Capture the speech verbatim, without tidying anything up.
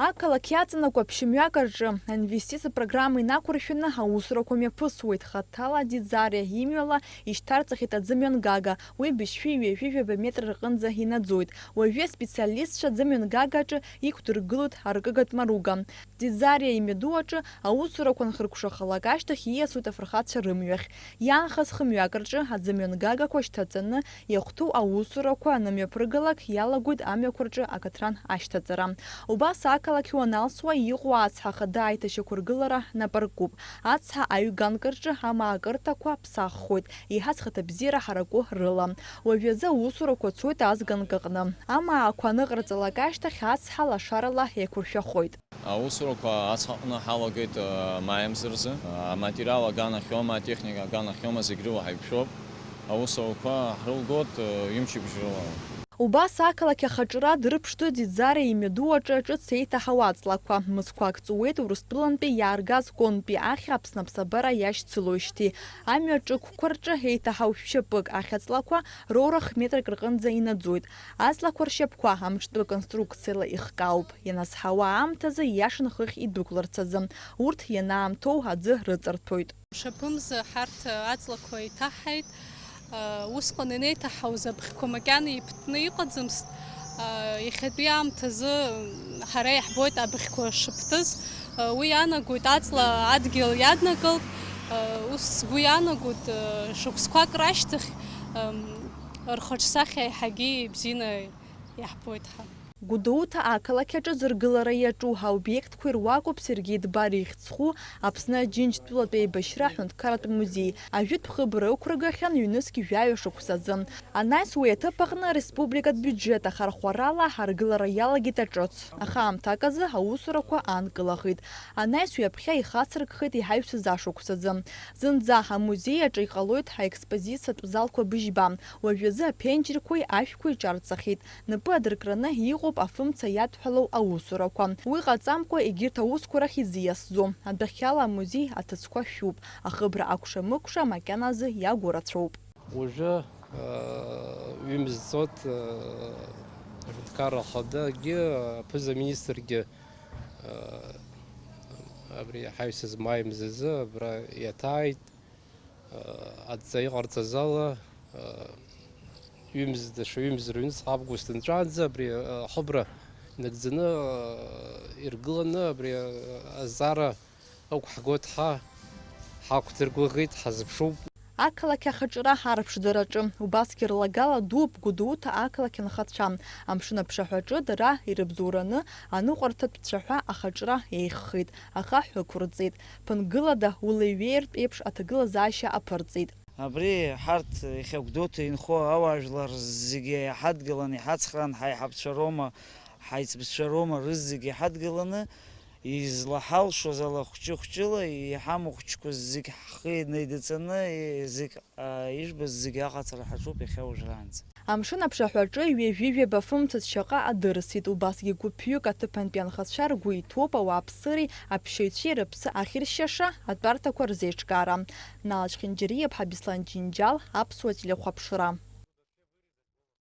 Ақалақь иаҵанакуа ԥшьымҩак рҿы аинвестициатә программа инақәыршәаны аусурақәа мҩаԥысуеит. Хаҭала Диӡариа имҩала ишьҭарҵахьеит аӡымҩан гага, уи быжьшәи ҩажәи жәаба метр рҟынӡа инаӡоит. Уажәы аспециалистцәа аӡымҩан гагаҿы иқәдыргылоит аркыгатә маруга. Диӡариа имҩаду аҿы аусурақәа анхыркәшахалак ашьҭахь ииасуеит афырхацәа рымҩахь. Иаанхаз хымҩак рҿы аӡымҩан гагақәа шьҭаҵаны иахәҭоу аусурақәа анымҩаԥыргалак, иалагоит амҩақәа рҿы акаҭран ашьҭаҵара. Убас ақалақь уаналсуа иҟоу ацҳа хада аиҭашьақәыргылара напаркуп. Ацҳа аҩганк рҿы амаакырҭақәа ԥсаххоит, еиҳа зхаҭабзиара ҳараку рыла. Уажәазы аусурақәа цоит азганк аҟны. Амаақәа аныҟарҵалак ашьҭахь ацҳа лашарала еиқәыршәахоит. Аусурақәа ацҳаҟны ҳалагеит, э, маи мза рзы. Аматериал аганахьоума, атехника аганахьоума, зегь рыла ҳаиқәшәоуп. Аусурақәа ҳрылгоит, э, ҩымчыбжь рыла. Убас ақалақь ахаҿра дырԥшӡоит Диӡариа имҩаду аҿы ҿыц еиҭаҳауа аҵлақәа. Мызқәак ҵуеит Урыстәылантәи иааргаз Контәи ахьа Аԥсны аԥсабара иашьцылоижьҭеи. Амҩа ҿықәқәа рҿы еиҭаҳау шәшьапык ахьаҵлақәа роурахә метрак рҟынӡа инаӡоит. Аҵлақәа ршьапқәа амҿтәы конструкциала ихкаауп. Ианазҳауа аамҭазы ииашан хыхь идәықәларц азы. Урҭ ианаамҭоу аӡы рыҵарҭәоит. Мшаԥымза ҳарҭ аҵлақәа еиҭаҳҳаит. Усҟан инеиҭаҳауаз абӷьқәа макьана иԥтны иҟаӡамызт. Иахьатәи аамҭазы ҳара иаҳбоит абӷьқәа шыԥтыз. Уи иаанагоит аҵла адгьыл иаднакылт. Ус сгәы иаанагоит, шықәсқәак рашьҭахь рхаҿсахьа еиҳагьы ибзианы иаҳбоит ҳәа. Гәдоуҭа ақалақь аҿы зыргылара иаҿу аобиектқәа ируакуп Сергеи Дбар ихьӡ зху Аԥсны Аџьынџьтәылатә еибашьра аҳәынҭқарратә музеи. Ажәытә хыбра ықәрыгахьан ҩнызқь жәаҩа шықәсазы. Анаҩс уи аҭыԥ аҟны ареспубликатә биуџьет ахархәарала аргылара иалагеит аҿыц. Аха аамҭак азы аусурақәа аанкылахеит. Анаҩс ҩаԥхьа ихацыркхеит иҳаҩсыз ашықәсазы. Зынӡа амузеи аҿы иҟалоит аекспозициатә залқәа быжьба. Уажәазы аԥенџьырқәеи ашәқәеи ҿарҵахьеит. Напы адыркраны иҟоуп афымца иадҳәалоу аусурақәа. Уи ҟаҵамкәа егьырҭ аусқәа рахь изиасӡом. Адәахьала амузеи аҭыӡқәа шәуп. Ахыбра акәша-мыкәша макьаназы иагу рацәоуп. Уажәы, э, ҩымз ҵуеит, э, аҳәынҭқарра ахадагьы, аԥыза министргьы, э, абри ҳаҩсыз маи мзазы абра иаҭааит. Адҵа иҟарҵаз ала, ҩымз, даҽа ҩымз рыҩнуҵҟа август нҵәаанӡа абри ахыбра инагӡаны иргыланы абри азҵаара ықәҳгоит ҳәа ҳақәдыргәыӷит, ҳазыԥшуп. Ақалақь ахаҿра арԥшӡараҿы убасгьы рлагала дууп Гәдоуҭа ақалақь анхацәа. Амшын аԥшаҳәаҿы дара ирыбзоураны аныҟәарҭатә цәаҳәа ахаҿра еиӷьхеит, ахаҳә ықәырҵеит. Ԥынгылада улеиҩеиртә еиԥш аҭагылазаашьа аԥырҵеит. Абри ҳарҭ иахьа Гәдоуҭа инхо ауаажәлар зегьы иҳадгылан, иҳацхраан, ҳаиҳабацәа роума, ҳаиҵбацәа роума, рызегьы иҳадгыланы, излаҳалшоз ала хәҷы-хәҷыла иҳамоу хәҷқәа зегь ҳхы инаидҵаны, зегь, а, ижәбаз зегь аҟаҵара ҳаҿуп иахьа уажәраанӡа. Амшын аԥшаҳәаҿы ҩажәи жәаба фымцас шьаҟа адырсит, убасгьы гәыԥҩык аҭыԥантәи анхацәа ргәы иҭоуп ауааԥсыреи аԥсшьаҩцәеи рыԥсы ахьыршьаша атәарҭақәа рзеиҿкаара. Нал Чхинџьариа-иԥҳа Беслан Џьынџьал, Аԥсуа телехәаԥшра.